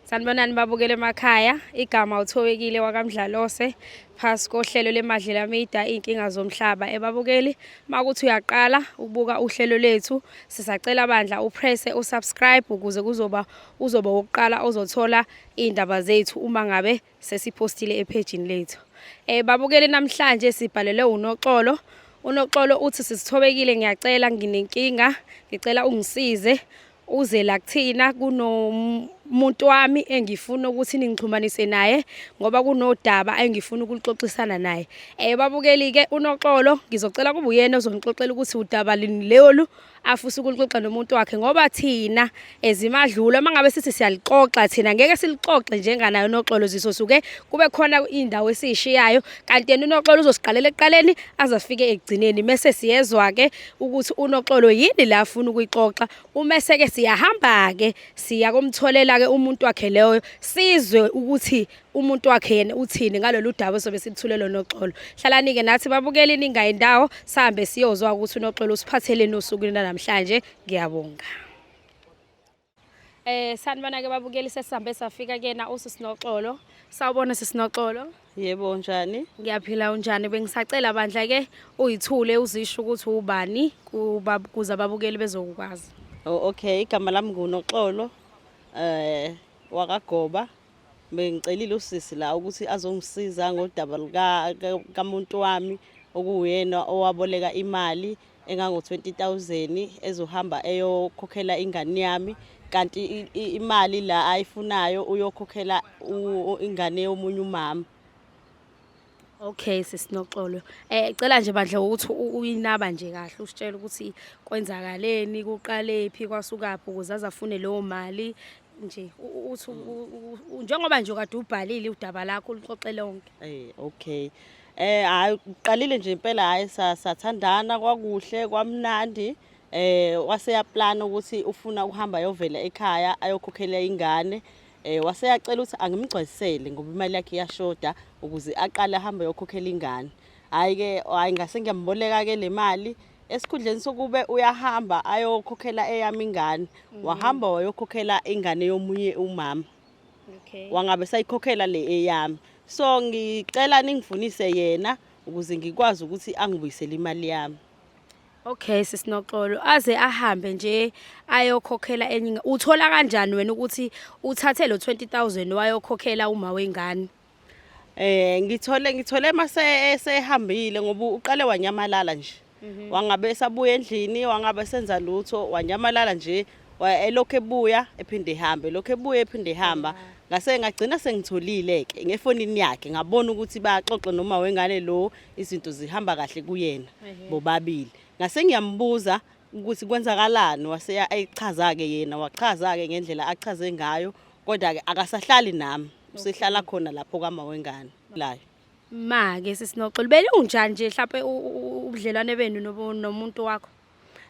Sanibonani babukele emakhaya, igama uThobekile wakaMdlalose phasi kohlelo leMadlela Media iy'nkinga zomhlaba. Ebabukeli makuthi uyaqala ukubuka uhlelo lethu, sisacela bandla upresse usubscribe ukuze kuzoba uzoba wokuqala ozothola iy'ndaba zethu uma ngabe sesiphostile ephejini lethu. Babukeli namhlanje sibhalelwe uNoxolo. UNoxolo uthi sisithobekile ngiyacela nginenkinga, ngicela ungisize uze la kuthina kunomuntu wami engifuna ukuthi ningixhumanise naye ngoba kunodaba engifuna ukuluxoxisana naye. Babukeli ke uNoxolo ngizocela kube uyena ozongixoxela ukuthi udaba lini lolu afisa ukuluxoxa nomuntu wakhe ngoba thina ezimadlula uma ngabe sithi siyalixoxa thina ngeke silixoxe njenganayo uNoxolo zisosuke kube khona indawo esiyishiyayo kanti yena uNoxolo uzosiqalela ekuqaleni aze afike ekugcineni mese siyezwa-ke ukuthi uNoxolo yini la afuna ukuyixoxa umese-ke siyahamba-ke siya komtholela-ke umuntu wakhe leyo sizwe ukuthi umuntu wakhe yena uthini ngalolu daba sobe silithule loNoxolo. Hlalani-ke nathi babukeli ningayi ndawo sihambe siyozwa ukuthi uNoxolo usiphatheleni osukwini lanamhlanje. Ngiyabonga. Sanibona ke babukeli sesihambe safika kuyena usisinoxolo. Sawubona sisinoxolo. Yebo unjani? Ngiyaphila unjani? Bengisacela bandla ke uyithule uzisho ukuthi ubani kuba kuze ababukeli bezokwazi. Oh okay, igama lami nguNoxolo wakaGoba. Bengicelile usisi la ukuthi azongisiza ngodaba luka kamuntu wami okuwuyena owaboleka imali engango-20,000 ezohamba eyokhokhela ingane yami kanti imali la ayifunayo uyokhokhela ingane yomunye umama. Okay sisinoxolo. Cela nje bandla ukuthi uyinaba nje kahle usitshele ukuthi kwenzakaleni kuqalephi kwasukaphi ukuze azafune leyo mali nje uthi njengoba nje kade ubhalile udaba lakho uluxoxe lonke. Okay. Hayi uqalile nje impela hayi sathandana kwakuhle kwamnandi. Waseyaplana ukuthi ufuna ukuhamba ayovela ekhaya ayokhokhela ingane. Waseyacela ukuthi angimgcwalisele ngoba imali yakhe iyashoda ukuze aqale ahambe ayokhokhela ingane. Hhayi ke hhayi ngase ngiyamboleka ke le mali esikhundleni sokube uyahamba ayokhokhela eyami ingane wahamba wayokhokhela ingane yomunye umama. Wangabe sayikhokhela le eyami. So ngicela ningifunise yena ukuze ngikwazi ukuthi angibuyisele imali yami. Okay sisinoxolo aze ahambe nje ayokhokhela enye uthola kanjani wena ukuthi uthathe lo 20000 wayokhokhela uma wengane? Ngithole mase esehambile ngoba uqale wanyamalala nje. Wangabe esabuya endlini, wangabe senza lutho, wanyamalala nje elokhu ebuya ephinde ehambe, elokhu ebuya ephinde ehamba. Ngase ngagcina sengitholile ke ngefonini yakhe ngabona ukuthi baxoxe noma wengane lo izinto zihamba kahle kuyena bobabili. Ngase ngiyambuza ukuthi kwenzakalani wase ayichaza ke yena wachaza ke ngendlela achaze ngayo kodwa ke akasahlali nami usehlala khona lapho kama wengane layo. Ma ke sisinoxolo belunjani nje mhlawumbe ubudlelwane benu nomuntu wakho?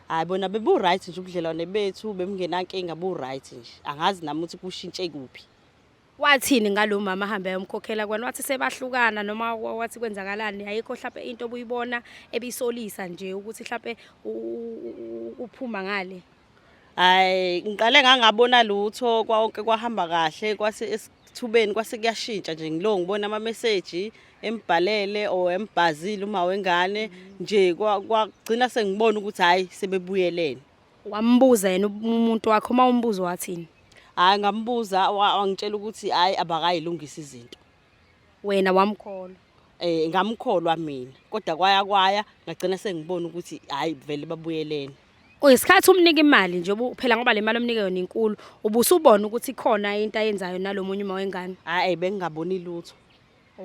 Hayi bona bebu right nje ubudlelwane bethu bemngenankinga bu right nje angazi nami ukuthi kushintshe kuphi. Wathini ngalo mama ahambe ayomkhokhela kwena wathi sebahlukana noma wathi kwenzakalani ayikho mhlawumbe into obuyibona ebisolisa nje ukuthi mhlawumbe uphuma ngale? Hayi ngiqale ngangabona lutho konke kwahamba kahle kwase esithubeni kwase kuyashintsha nje ngilo ngibona ama message embhalele or embhazile uma wengane nje kwagcina sengibona ukuthi hayi sebebuyelene. Wambuza yena umuntu wakho uma umbuzo wathini? Hayi ngambuza wangitshela ukuthi hayi abakayilungisa izinto. Wena wamkholwa? Ngamkholwa mina kodwa kwaya kwaya ngagcina sengibona ukuthi hayi vele babuyelene. Isikhathi umnika imali nje phela ngoba le mali omnika yona inkulu ubusubona ukuthi khona into ayenzayo nalomunye uma wengane? Hayi bengingaboni lutho.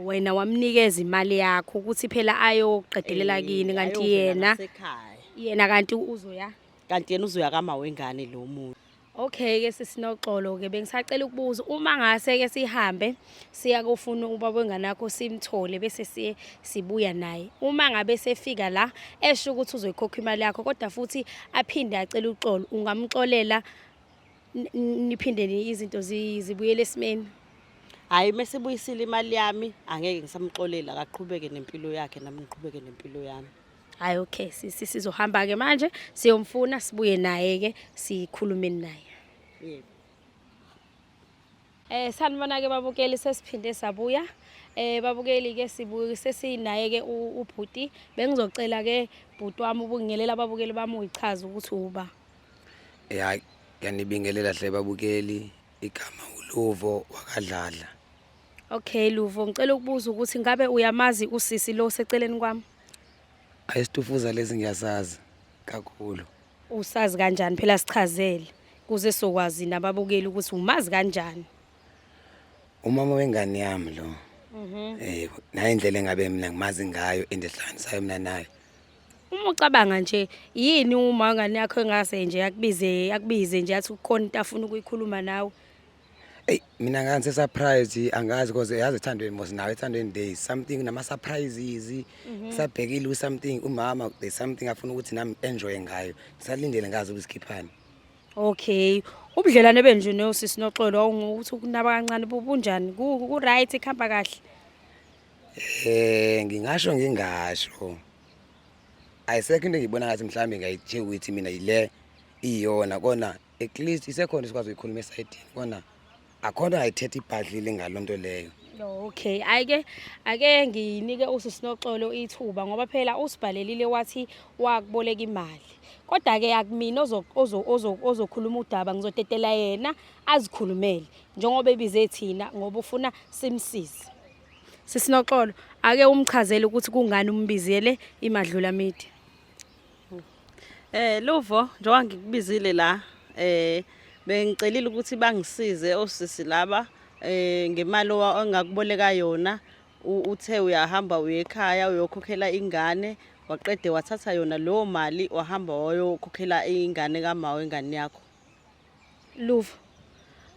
Wena wamnikeza imali yakho ukuthi phela ayoqedelela kini kanti yena yena kanti uzoya kanti yena uzoya kama wengane lo muntu. Okay ke sisinoxolo ke bengisacela ukubuza uma ngase ke sihambe siya kofuna ubaba wengane yakho simthole bese siye sibuya naye uma ngabe sefika la esho ukuthi uzoyikhokha imali yakho kodwa futhi aphinde acele uxolo ungamxolela niphinde izinto zibuyele esimeni? Hayi mese buyisile imali yami angeke ngisamxolela akaqhubeke nempilo yakhe nami ngiqhubeke nempilo yami. Hayi okay sizohamba ke manje siyomfuna sibuye naye ke sikhulume naye. Yebo. Sanibona ke babukeli, sesiphinde sabuya. Babukeli ke sibuye sesinaye ke ubhuti. Bengizocela ke bhuti wami ubungelela ababukeli bami uyichaza ukuthi uba. Ya, ngiyanibingelela hle babukeli, igama uLuvo wakaDladla. Okay Luvo, ngicela ukubuza ukuthi ngabe uyamazi usisi lo seceleni kwami? Ayisitufuza lezi ngiyasazi kakhulu. Usazi kanjani phela, sichazele kuze sokwazi nababukeli ukuthi umazi kanjani. Umama wengane yami lo. Naye indlela engabe mina ngimazi ngayo endihlanganisayo mina naye. Uma ucabanga nje, yini uma ngane yakho engase nje akubize nje athi kukhona into afuna ukuyikhuluma nawe? Ey, mina ngangise surprise, angazi because yazi ethandweni mos nawe ethandweni there is something nama surprises. Sabhekile u something umama, there's something afuna ukuthi nami enjoy ngayo. Ngisalindele ngazi ukusikhiphani. Okay. Ubudlelwane benje nosisi Noxolo awungukuthi ukunaba kancane, bunjani? Ku right, ikhamba kahle? Ngingasho ngingasho. Ayisekho into engibona ngathi mhlambe ngayithe ukuthi mina yile iyona kona, at least isekhona sikwazi ukuyikhuluma esayidini kona, akhona ayithetha ibhadlile ngalonto leyo. Okay, ayike ake nginike usisi Noxolo ithuba ngoba phela usibhalelile wathi wakuboleka imali. Kodwa ke akumina ozo ozo ozo ozokhuluma udaba, ngizotetela yena azikhulumele njengoba ebize thina ngoba ufuna simsize. Sisi Noxolo, ake umchazele ukuthi kungani umbizele iMadlula Media. Luvo, njengoba ngikubizile la, bengicelile ukuthi bangisize osisi laba ngemali ongakuboleka yona. Uthe uyahamba uye ekhaya uyokhokhela ingane, waqede wathatha yona leyo mali wahamba wayokhokhela ingane kama wengane yakho. Luvo,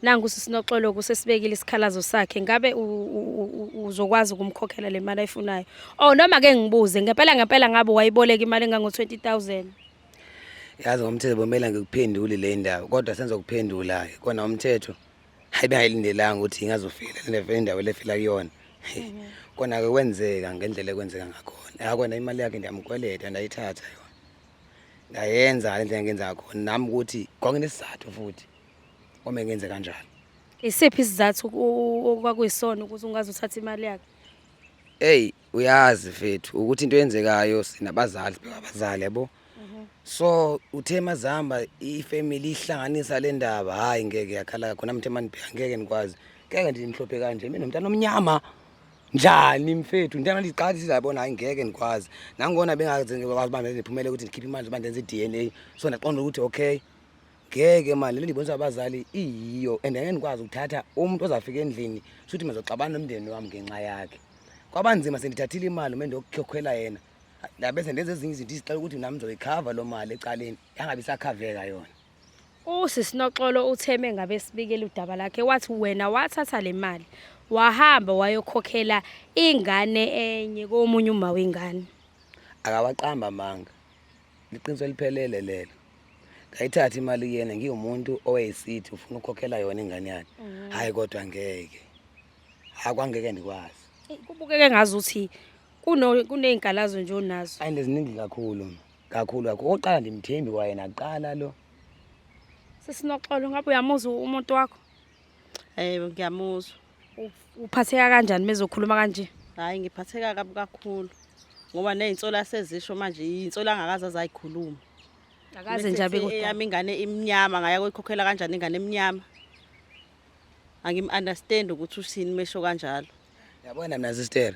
nangu usisi Noxolo kusesibekile isikhalazo sakhe, ngabe uzokwazi ukumkhokhela le mali ayifunayo? Oh, noma ke ngibuze, ngempela ngempela ngabe wayiboleka imali engango 20,000? Yazi ngomthetho bomela ngikuphendule le ndaba, kodwa senzokuphendula ke kona umthetho. Hayi, bengayilindelanga ukuthi ingazofika le ndawo lefila kuyona. Kona ke kwenzeka ngendlela ekwenzeka ngakhona. Yakona imali yakhe ndiyamkweleta, ndayithatha yona. Ndayenza le ndlela ngenza ngakhona nami ukuthi kwakunesizathu futhi uma ngenze kanjalo. Isiphi isizathu okwakuyisona ukuthi ungaze uthathe imali yakhe? Hey, uyazi mfethu ukuthi into eyenzekayo sinabazali, sibheka abazali yabo. So uthe mazamba ifamily ihlanganisa le ndaba, hayi ngeke yakhala khona mthe manibheka ngeke nikwazi. Ngeke ndimhlophe kanje mina nomntana omnyama. Njani mfethu, into engandiqala sizayibona, hayi ngeke nikwazi. Nangona bengaze ngikwazi uba ndiphumele ukuthi ndikhiphe imali uba ndenze i-DNA. So ndaqonda ukuthi okay, ngeke mani le ndibonisa abazali iyiyo and angeke ndikwazi ukuthatha umuntu ozafika endlini shuthi mazoxabana nomndeni wami ngenxa yakhe. Kwabanzima sendithathile imali uma ndiyokukhokhela yena. Ndabe sendenza ezinye izinto izixela ukuthi nami ngizoyikhava lo mali ecaleni, yangabe isakhaveka yona. Usisi Noxolo utheme ngabe sibikele udaba lakhe, wathi wena wathatha le mali wahamba wayokhokhela ingane enye komunye uma wengane. Akawaqamba amanga, liqiniso eliphelele lelo. Ngayithatha imali kuyena ngiwumuntu owayesithi ufuna ukukhokhela yona ingane yakhe. Hayi kodwa ngeke, akwangeke ndikwazi. Kubukeke ngazuthi kunezinkalazo nje onazo. Ayi, ziningi kakhulu kakhulu kakhulu. Okokuqala ndimthembi kwayena kuqala lo. Sisi Noxolo, ngabe uyamuzwa umuntu wakho? Ngiyamuzwa. Uphatheka kanjani mezokhuluma kanje? Hayi, ngiphatheka kabi kakhulu ngoba nezinsola sezisho manje, insola angakaze azayikhuluma. Akaze nje abe kodwa. Eyami ingane imnyama, ngaya kuyikhokhela kanjani ingane emnyama? Angim understand ukuthi usini mesho kanjalo. Yabona mina sister,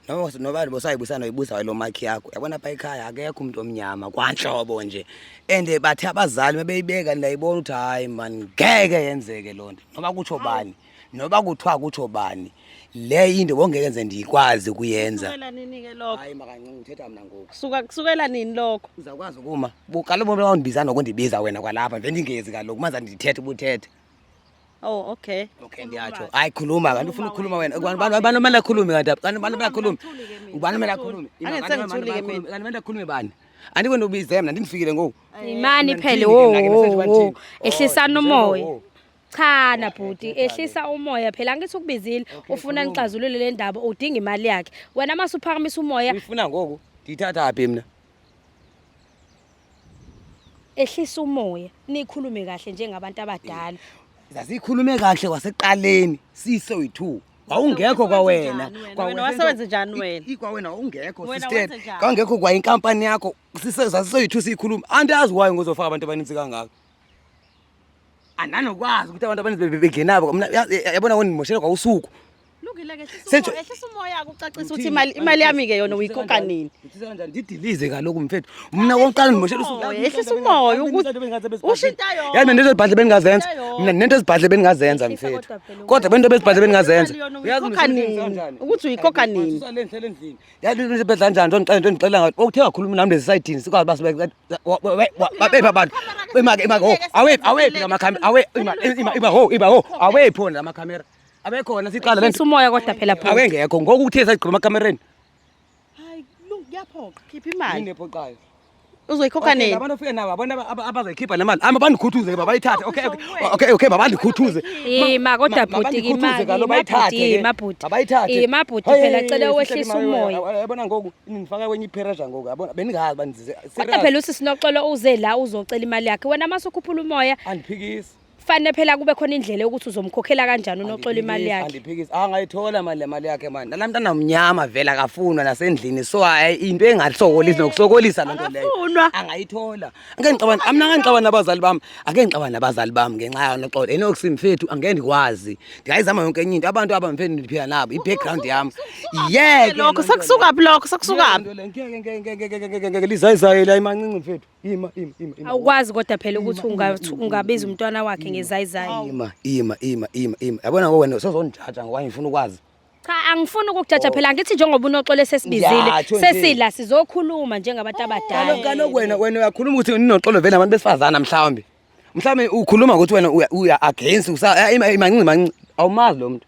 noma bosayibusana uyibusa lo makhi yakho. Yabona apha ekhaya akekho umuntu omnyama kwanhlobo nje. And bathe abazali bebeyibeka ndayibona ukuthi hayi man ngeke yenzeke lonto. Noma kutsho bani, noma kuthiwa kutsho bani. Le into bongeke nze ndikwazi ukuyenza. Kusukela nini ke lokho? Hayi makancinci uthetha mina ngoku. Kusuka kusukela nini lokho? Uzakwazi ukuma. Kaloku bona undibiza nokundibiza wena kwalapha nje ndingezi kaloku manje ndithethe ubuthethe. Oh, okay. Okay, ndiyatsho. Hayi khuluma kanti ufuna ukukhuluma wena. Ubani ubani kumele akhulume kanti apha? Kanti ubani kumele akhulume? Ubani kumele akhulume? Angithi sengithulile mina. Kanti kumele akhulume bani? Andikho ndobize mina ndinifikile ngoku. Imani phela, Mina wo ngithini ke mina ke wo. ngithini? Ehlisana Oh, umoya. oh. Cha na bhuti, ehlisa umoya phela, angithi ukubizile Okay, ufuna khuluma. nixazulule le ndaba, udinga imali yakhe. Wena mase uphakamisa umoya, Uyifuna ngoku? Ndiyithatha phi mina? Ehlisa umoya, nikhulume kahle njengabantu abadala. Sasikhulume kahle kwasekuqaleni sisoyi-2. Wawungekho kwawena. Wena wasebenze njani wena? Ikwawena wawungekho Wena sister. wenze njani? Kwangekho kwa inkampani yakho sasisoyi-2 siyikhuluma. Andazi why ngozofaka abantu abaninzi kangaka. Ananokwazi ukuthi abantu abaninzi bengenabo. Mina yabona ngonimoshela kwausuku. Lungile ke Sentsho- ehlisa umoya ukucacisa ukuthi imali yami ke yona uyikhokha nini. Ngithisa kanjani ndidilize kaloku mfethu. Mina kokuqala ngimoshela usuku. Ehlisa umoya ukuthi ushintsha yona. Yazi mina into ezibhadle bengingazenza. Ushintsha yona. Mina nento ezibhadle bengingazenza Ehlisa mfethu. kodwa phela Kodwa bento bezibhadle bengingazenza. Imali yona Uyazi uyikhokha ngishisa nini? kanjani? Ukuthi uyikhokha nini? Ngisusa le ngihlele endlini. Yazi into ezibhadle kanjani nto ngixela into ngixela ngayo. Okuthe wakhuluma nami lezi sayidini sikwazi basibe babephi abantu. Ima ima ho. Awephi awephi lamakhamera. Awe ima ima ima ho ima ho. Awephi wona lamakhamera. Abekhona siqala Ehlisa lento. umoya kodwa phela bhuti. Awengekho ngoku uthe sayigquma amakhamereni. Hayi, lungu kuyaphoqa. Khipha imali. Yini ephoqayo? Uzoyikhokha Okay, nini? labantu ofike nabo abona abazoyikhipha le mali. Ama bandikhuthuze ke babayithathe. Okay, babandikhuthuze. Ima kodwa bhuti Mabandikhuthuze imali, kaloku ima bayithathe bhuti, ke. ima bhuti. Mabayithathe. Ima bhuti Hey, phela cela sihleli wehlise umoya. Yabona ngoku nifaka kwenye ipressure ngoku yabona beningazi bandize. Kodwa phela usisi Noxolo uze la uzocela imali yakhe. Wena mase ukhuphula umoya Andiphikisi. fanele phela kube khona indlela yokuthi uzomkhokhela kanjani uNoxolo imali yakhe. Andiphikisi. Angayithola mali le mali yakhe mani. Nala mntana mnyama vele akafunwa nasendlini. So hayi into engasokolisi nokusokolisa lento leyo. Akafunwa. Angayithola. Angeke ngixabane, mina angeke ngixabane nabazali bami. Angeke ngixabane nabazali bami ngenxa yayo Noxolo. Enox mfethu angeke ndikwazi. Ndingayizama yonke enye into. Abantu aba mfethu ndiphila nabo, i-background yami. Yeke Lokho sekusukaphi lokho sekusukaphi? Ngeke ngeke ngeke ngeke ngeke ngeke lizayizayela imancinci mfethu. Ima ima ima ima. Awukwazi kodwa phela ukuthi ungabiza umntwana wakhe ngezayizayi. Ima ima ima ima ima. Yabona ngoku wena sozondijaja ngoba ngifuna ukwazi. Cha angifuni ukukujaja phela ngithi njengoba uNoxolo sesibizile Ngiyatsho nje. sesila sizokhuluma njengabantu abadala. Kaloku kaloku wena uyakhuluma ukuthi ninoxolo vele nabantu besifazana mhlawumbe. Mhlawumbe ukhuluma ukuthi wena uya against usa ima imancinci mancinci. Awumazi lo muntu.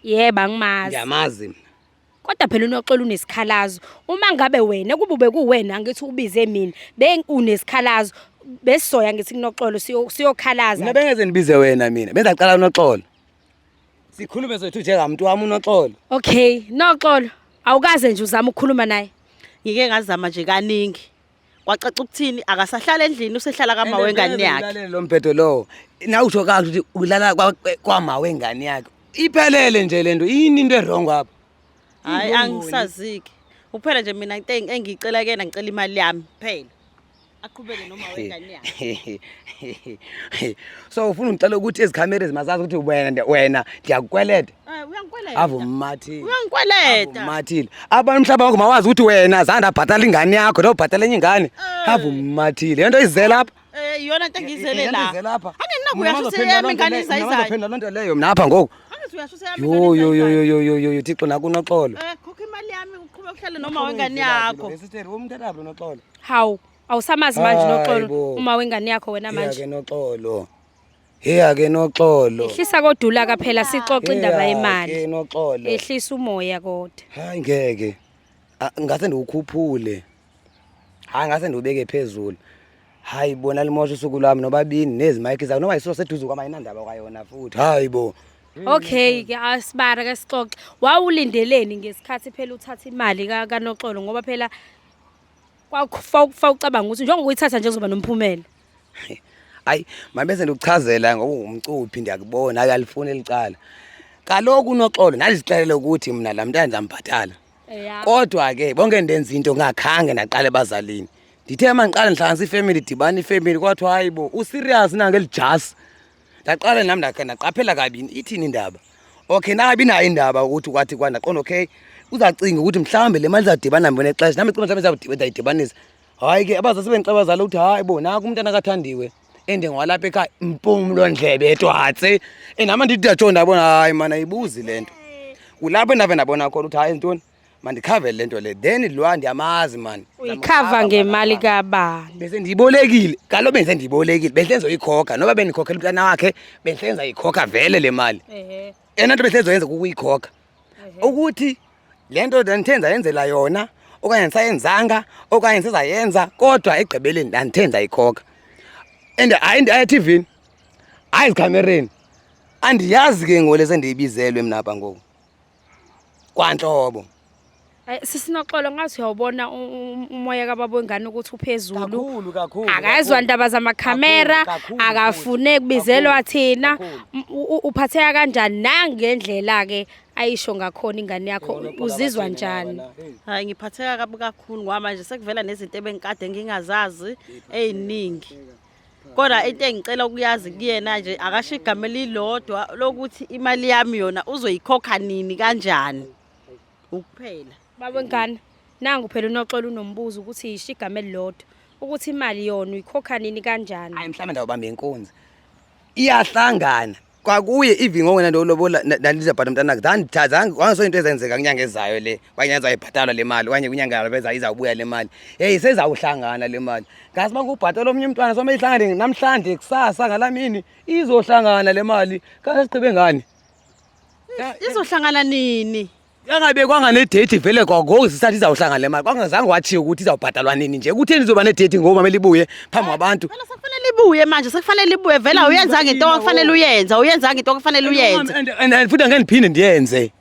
Yebo angimazi. Ngiyamazi mina. Kodwa phela uNoxolo unesikhalazo. Uma ngabe wena kube bekuwena angithi ubize mina beng unesikhalazo besizoya ngithi kuNoxolo siyokhalaza. Mina bengeze ndibize wena mina. Benzaqala uNoxolo. Sikhulume zethu njengamuntu wami uNoxolo. Okay, Noxolo awukaze nje uzama ukukhuluma naye. Ngike ngazama nje kaningi. Kwacaca ukuthini akasahlala endlini usehlala kama wengane yakhe. Ulalele lo mbhedo lowo. Nawusho kahle ukuthi ulala kwama wengane yakhe. Iphelele nje lento. Yini into e-wrong apha? Hayi angisaziki. Kuphela nje mina into engiyicela kuyena ngicela imali yami kuphela. Aqhubeke noma wengane yakhe. So ufuna ungicela ukuthi ezikhamera ezimazazi ukuthi wena ndiyakukweleta. Eh uyangikweleta. Avumathile. Uyangikweleta. Avumathile. Abantu umhlaba wakho mawazi ukuthi wena zange ndabhatala ingane yakho ndobhatala enye ingane. Avumathile. Lento izele apha. Eh iyona into engiyizele la. Izele apha. Anginakuyasho ukuthi eyami ingane izayizayo. Ngizophendula lonto leyo mina apha ngoku. Angithi uyasho ukuthi eyami ingane Yo yo yo izayizayo. yo yo yo yo Thixo nakunoxolo. Eh khokha imali yami uqhubeke uhlale noma wengane yakho. Sister umthatha phi noxolo? Hawu, awusamazi manje Hayi bo. Noxolo uma wengane yakho wena Iya manje. ke noxolo. Iya ke noxolo. Ehlisa kodula ka phela sixoxe indaba Iya yemali. ke noxolo. Ehlisa umoya kodwa. Hayi ngeke. Ngase ndiwukhuphule. Hayi ngase ndiwubeke phezulu. Hayi bona limosha usuku lwami nobabini nezimayikhi zakho noma yiso seduze kwami ayinandaba kwayona futhi. Hayi bo. Okay ke asibara ke sixoxe. Wawulindeleni ngesikhathi phela uthatha imali kaNoxolo ngoba phela kwakufa ucabanga ukuthi njengoba uyithatha nje kuzoba nomphumela. Hayi mabese ndikuchazela ngoba ungumcuphi ndiyakubona hayi alifuni elicala. Kaloku uNoxolo ndandizixelele ukuthi mna laa mntana ndizambhatala. Kodwa ke bonke ndenza into ngakhange ndaqala ebazalini. Ndithe uma ndiqala ndihlanganisa ifemeli dibana ifemeli kwathiwa hayi bo userious na ngeli jasi. Ndaqala nami ndakhe ndaqaphela kabini ithini indaba. Okay nabi nayo indaba ukuthi kwathi kwa ndaqonda okay uzacinga ukuthi mhlawumbe le mali izawudibana mbona exesha nami cinga mhlawumbe izawudibanisa. Hayi ke abazali sebendixela abazali ukuthi hayi bo naku umntana kathandiwe ende ngowalapha ekhaya mpumlo ndlebe twatse. Nami ndithi ndiyatsho ndabona hayi mana ayibuzi le nto. Kulapho endave ndabona khona ukuthi hayi ntoni mandikhavele le nto le then lwa ndiyamazi mani. Uyikhava ngemali kabani? Bese ndiyibolekile kaloku bese ndiyibolekile bese ndizoyikhokha noba bendikhokhela umntana wakhe bese ndizayikhokha vele le mali. Eyona nto bese ndizoyenza kukuyikhokha. Ukuthi le nto ndandithe ndayenzela yona okanye ndisayenzanga okanye ndisezayenza kodwa ekugqibeleni ndandithe ndayikhokha. And hayi hayi ethivini hayi ezikhamereni andiyazi ke ngoku le sendiyibizelwe mna apha ngoku kwantlobo. Sisinoxolo ngathi uyawubona umoya kababa wengane ukuthi uphezulu. Kakhulu kakhulu. Akayezwa ndaba zamakhamera, Kakhulu, kakhulu akafune kubizelwa Kakhulu, thina. kakhulu. Uphatheka kanjani nangendlela ke ayisho ngakhona ingane yakho uzizwa njani? Hayi, ngiphatheka kabi kakhulu ngoba manje sekuvela nezinto ebengikade ngingazazi ey'ningi. Kodwa into engicela ukuyazi kuyena nje akasho igama elilodwa lokuthi imali yami yona uzoyikhokha nini kanjani. Ukuphela. Baba wengane, nangu phela uNoxolo unombuzo ukuthi yisho igama elilodwa ukuthi imali yona uyikhokha nini kanjani? Hayi, mhlawumbe ndawubamba inkunzi. Iyahlangana. Kwakuye even ngowena nto lobola ndandizabhata mntanakhe zange wangaso into ezenzeka kunyanga ezayo le okanye izayibhatalwa le mali okanye kwinyanga yalo beza izawubuya le mali. Hey, sezawuhlangana le mali. Ngazi uma kubhatala omnye umntwana some ihlangane namhlanje kusasa ngalamini izohlangana le mali. Kaze sigqibe ngani? Izohlangana nini? Yangabekwanga nedate vele kwagoku sisathi izawuhlangana le mali. Kwangazange wathiwa ukuthi izawubhatalwa nini nje. Kutheni izoba nedate ngoba kumele ibuye phambi kwabantu. Phela sekufanele ibuye manje, sekufanele ibuye vele awuyenzanga into okufanele uyenze, awuyenzanga into okufanele uyenze. And futhi angeke ngiphinde ndiyenze.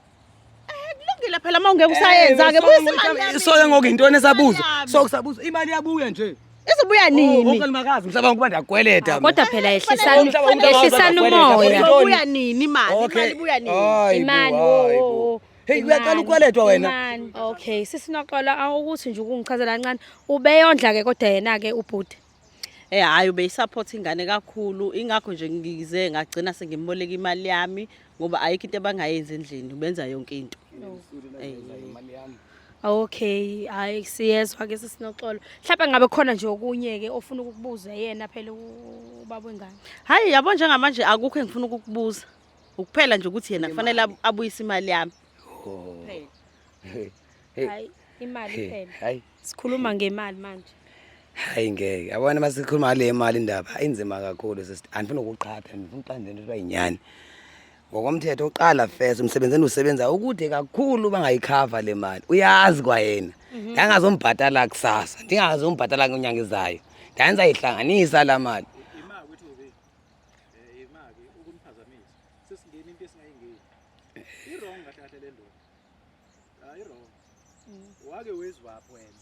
Kulungile phela uma ungeke usayenza-ke buyisa imali yami. So ke ngoku yintoni esabuza? Imali yami. So kusabuza imali iyabuya nje. Izobuya nini? Okungalimakazi mhlawumbe kuba ndiyakweleta. mina. Kodwa phela yehlisani Umhlaba yehlisani umoya. Izobuya nini imali? Imali ibuya nini? Hayi bo, Imani, hayi wo, bo. wo, wo. Hey, uyaqala Imani, ukweletwa wena. imani. Okay, sisinoxolo ukuthi nje ukungichazela kancane. Ubeyondla ke kodwa yena ke ubhuti. Hhayi, ubeyisupport ingane kakhulu, ingakho nje ngize ngagcina sengimboleka imali yami ngoba ayikho into abangayenzi endlini, ubenza yonke into. Okay, hayi siyezwa ke sisinoxolo. Mhlawumbe ngabe khona nje okunye ke ofuna ukukubuza yena phela ubaba wengane. Hhayi, yabo njengamanje akukho engifuna ukukubuza. Ukuphela nje ukuthi yena kufanele abuyise imali yami. Phela. Hey. Hayi imali Hey, phela. Hayi. Sikhuluma ngemali manje. Hayi ngeke. Yabona masikhuluma ngale mali indaba inzima kakhulu sister. Andifuni ukuqhatha, ndifuna uqala nje into abayinyani. Ngokomthetho uqala first umsebenzini usebenza ukude kakhulu bangayikhava le mali. Uyazi kwayena. Ndangazombhatala kusasa, ndingazombhatala kwinyanga ezayo. Ndandizayihlanganisa la mali. Ima kwi-TV. Ima-ke ukuniphazamisa. Sesingena into esingayingeni. I-wrong kahle kahle le ndoda. Hayi i-wrong. Wake wezwaphi wena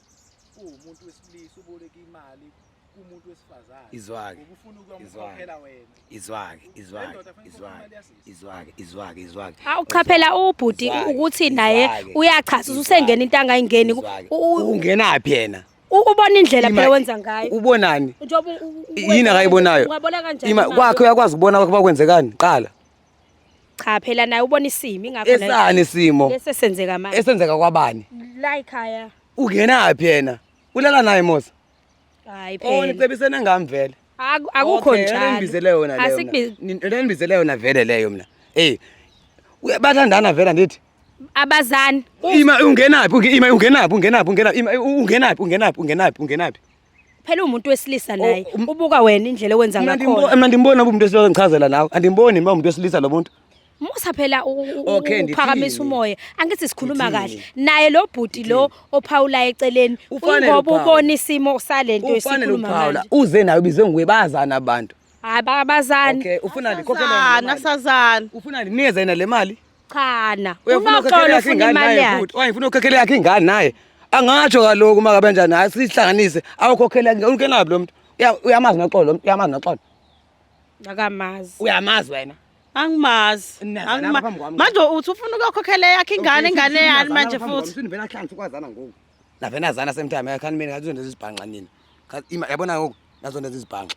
uwumuntu wesilisa uboleka imali kumuntu wesifazane. Izwake. Ubufuna ukuyomkhokhela wena. Izwake, izwake, Lendoda fanele ikhokhe izwake, imali yasisi. izwake, izwake, izwake. Awu cha phela ubhuti Izwake, ukuthi naye izwake, uyachaza usengena into angayingeni. Izwake. Ungenaphi yena? Ubona indlela phela Ima- wenza ngayo. Ubonani? Njengoba Yini akayibonani? Ungabona kanjani? Ima imali? kwakhe uyakwazi ukubona kwakhe bakwenzekani? Qala. Cha phela naye ubona isimo ingakho naye- Esani isimo lesi esenzeka manje. esenzeka kwabani? La ekhaya. Ungenaphi yena? Ulala naye Musa. Hayi Oh, phela. nicebisene ngami vele. Akukho Okay, njalo. Lenibizele yona leyo. Asikbi- mina. Lenibizele yona vele leyo mina. Eh. Bathandana vele andithi. Abazani. Ima ungenaphi? Ima ungenaphi? Ungenaphi? Ungenaphi? Ima ungenaphi? Ungenaphi? Ungenaphi? Ungenaphi? Phela umuntu wesilisa naye Oh, ubuka wena indlela owenza Mina ngakhona. mina ndimbona umuntu wesilisa ngichazela nawe. Andimboni mina umuntu wesilisa lo muntu. Musa phela Okay, ndithini? uphakamisa umoya. Angithi sikhuluma Ndithini? kahle. Naye lo bhuti lo ophawula eceleni Ufanele ungoba uphawula. ubona isimo salento Ufanele esikhuluma uphawula. manje. Uze nawe ubizwe nguye bazana abantu. Hayi abazani. Okay, ufuna ndikhokhele Asazana, asazana. Ufuna ndinikeze yena le mali? Chana. Uyafuna Unoxolo ukukhokhela yakhe ufuna ingane imali naye yakhe. futhi. Okanye ufuna ukukhokhela yakhe ingane naye. Angatsho kaloku uma kabe njani hayi sihlanganise awukhokhela yakhe ingane ungenaphi lo muntu. Uyamazi noxolo lo muntu, uyamazi noxolo. Akamazi. Uyamazi wena. Angimazi. Niyazana phambi kwami. Manje uthi ufuna ukuyokhokhela yakhe ingane, ingane yani manje futhi. Sivena hlanganisa ukwazana ngoku. Navena azana same time akhani mina ngathi zonke izibhanqa nina. Yabona ngoku nazo ndenza izibhanqa.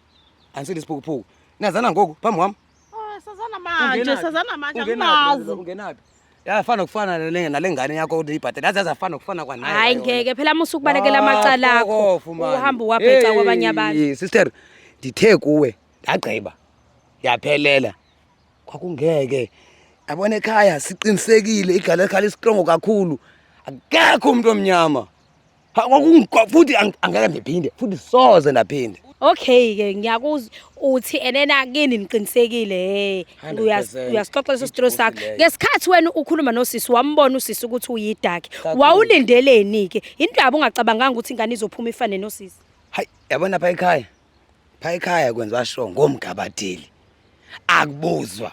Angisile isiphukuphuku. Niyazana ngoku phambi kwami. Oh, sazana manje, Ungenaphi? sazana manje Ungenaphi angimazi. Ungenaphi? Yafana nokufana nale ngane yakho ukuthi ibhadale. Yazi yazafana nokufana kwanaye. Hayi ngeke phela musa ukubalekela amacala akho. Uhamba uwabheca kwabanye abantu. Sister, ndithe kuwe ndagqiba. Yaphelela. Kwakungeke. Yabona ekhaya siqinisekile igala ekhaya listrong kakhulu. Akekho umuntu omnyama. Futhi angeke ngiphinde futhi soze ndaphinde. Okay ke ngiyakuzwa uthi enena kini niqinisekile hey 100% uyasixoxa leso story sakho Leyo. ngesikhathi wena ukhuluma nosisi wambona usisi ukuthi uyidakhi Kakhulu. wawulindeleni ke indaba ungacabanganga ukuthi ingane izophuma ifane nosisi. Hayi, yabona pha ekhaya. Pha ekhaya kwenziwa sure ngomgabadeli. Akubuzwa.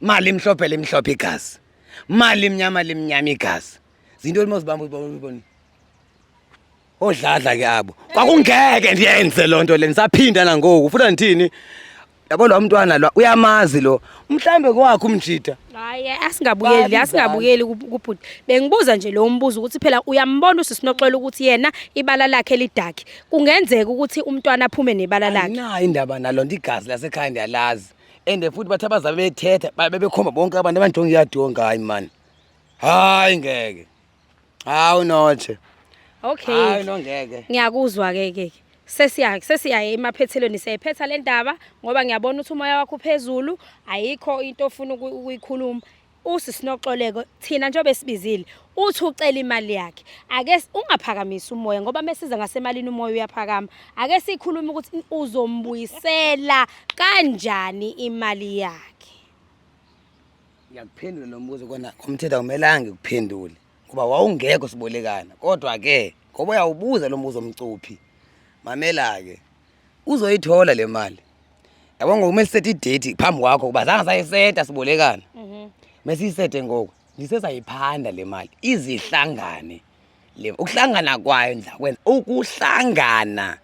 Mali imhlophe limhlophe igazi. Mali imnyama limnyama igazi. Zinto limozibamba ubone. Odladla ke abo. Kwakungeke ndiyenze loo nto le ndisaphinda nangoku. Ufuna ndithini? Yabo lo mntwana lo uyamazi lo. Mhlambe kwakhe umjida. Hayi asingabuyeli Babizana. asingabuyeli kubhuti. Bengibuza nje lo mbuzo ukuthi phela uyambona usisinoxolo ukuthi yena ibala lakhe lidakhi. Kungenzeka ukuthi umntwana aphume nebala lakhe. Anginayo indaba nalo nto igazi lasekhaya ndiyalazi. And futhi bathi abazabe bethetha bebekhomba bonke abantu abanjonga iyadonga hayi man. Hayi ngeke. Hawu notshe. Okay. Hayi no ngeke. Ngiyakuzwa ke ke. Sesiya sesiya emaphethelweni siyayiphetha le ndaba ngoba ngiyabona ukuthi umoya wakho uphezulu ayikho into ofuna ukuyikhuluma. Usisinoxoleko thina njengoba esibizile uthi ucela imali yakhe. Ake ungaphakamisi umoya ngoba mesiza ngasemalini umoya uyaphakama. Ake sikhulume ukuthi uzombuyisela kanjani imali yakhe. Ngiyakuphendula lo mbuzo kona komthetho akumelanga ngikuphendule ngoba wawungekho sibolekana kodwa ke ngoba uyawubuza lo mbuzo mcuphi mamela ke uzoyithola le mali yabo ngoku kumele sisethe idate phambi kwakho kuba zange sayiseta sibolekana mesiyisete ngoku ndisezayiphanda le mali izihlangane le ukuhlangana kwayo ndizakwenza ukuhlangana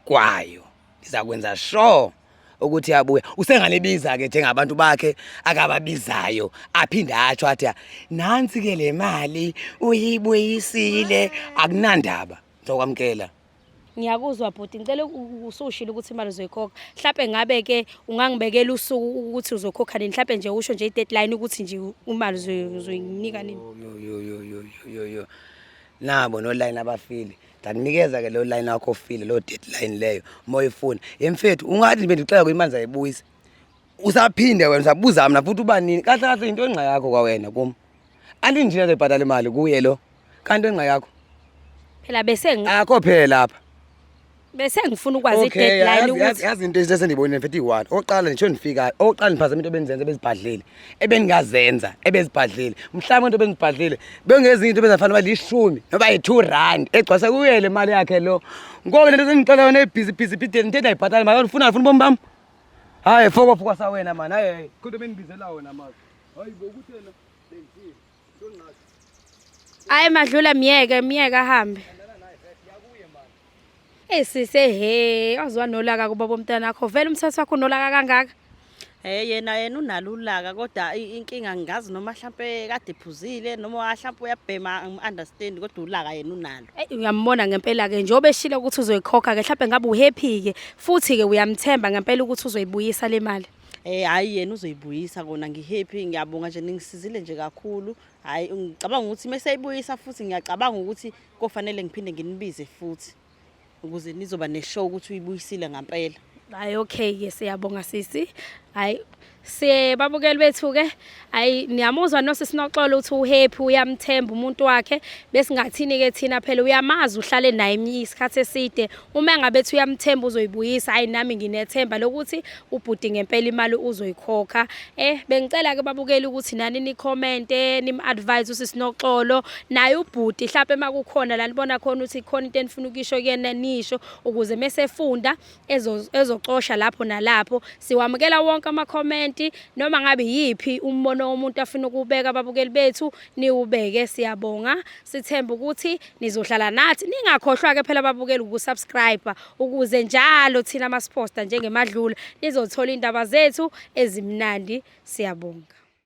kwayo ndizakwenza sure ukuthi abuye usengalibiza ke njengabantu bakhe akababizayo aphinde atsho athi nansi ke le mali uyibuyisile akunandaba ngizokwamukela. Ngiyakuzwa bhuti, ngicela usushilo ukuthi imali uzoyikhokha. Mhlampe ngabe ke ungangibekela usuku ukuthi uzokhokha nini? Mhlampe nje usho nje i-deadline ukuthi nje imali uzoyinika nini? Yo yo yo yo yo yo. Nabo no line abafile. Ndakunikeza ke lo line wakho ofile lo deadline leyo uma uyifuna. Yemfethu ungathi bendixela kuyi imali zayibuyisa. Usaphinde wena usabuza mina futhi uba nini? Kahle kahle into engqa yakho kwawena kum. Andinjina zebhatala imali kuye lo. Kanti engqa yakho. Phela bese Akho phela lapha. Bese ngifuna ukwazi Okay, i-deadline yazi ukuthi yazi into esendiyibonile mfethu iyi-one. Okokuqala ngisho ndifikayo, okokuqala ndiphazama into ebendizenza ebezibhadlile, ebendingazenza ebezibhadlile. Mhlawumbe into ebendibhadlile bengezinye into ebezafana uba lishumi noba yi-2 rand egcwalisa kuye le mali yakhe lo. Ngoku le nto sendixela yona ebhizi bhizi bhideni ndithe ndayibhatala mali ufuna ufuna ubomi bam. Hayi foko foko sawena mani, hayi hayi. Kho into ebendibizela wona mali. Hayi bo ukuthi yena bendithini. Hayi Madlula myeke myeke ahambe. Hey sise he waziwa nolaka kubaba umntana wakho vele umthetho wakho unolaka kangaka. Eh yena yena unalo ulaka kodwa inkinga ngingazi noma mhlampe kade ephuzile noma mhlampe uyabhema angi-understand kodwa ulaka yena unalo. Eyi uyambona ngempela ke njengoba eshilo ukuthi uzoyikhokha ke mhlampe ngabe uhappy ke futhi ke uyamthemba ngempela ukuthi uzoyibuyisa le mali. Eh hayi yena uzoyibuyisa kona ngihappy ngiyabonga nje ningisizile nje kakhulu. Hayi ngicabanga ukuthi meseyibuyisa futhi ngiyacabanga ukuthi kofanele ngiphinde nginibize futhi ukuze nizoba neshow ukuthi uyibuyisile ngampela. Hayi okay ke siyabonga sisi. Hayi siye babukeli bethu ke hayi niyamuzwa nosisi Noxolo uthi uhappy uyamthemba umuntu wakhe besingathini ke thina phela uyamazi uhlale naye isikhathi eside uma ngabe ethi uyamthemba uzoyibuyisa hayi nami nginethemba lokuthi ubhuti ngempela imali uzoyikhokha eh bengicela ke babukeli ukuthi nani ni commente nim advise usisi Noxolo naye ubhuti mhlawumbe makukhona la nibona khona ukuthi khona into enifuna ukisho kuyena nisho ukuze mesefunda ezocosha lapho nalapho siwamukela wonke amakhomenti noma ngabe yiphi umbono womuntu afuna ukuwubeka ababukeli bethu niwubeke siyabonga sithemba ukuthi nizohlala nathi ningakhohlwa ke phela ababukeli ukusubscribe ukuze njalo thina masiphosta njengemadlula nizothola indaba zethu ezimnandi siyabonga.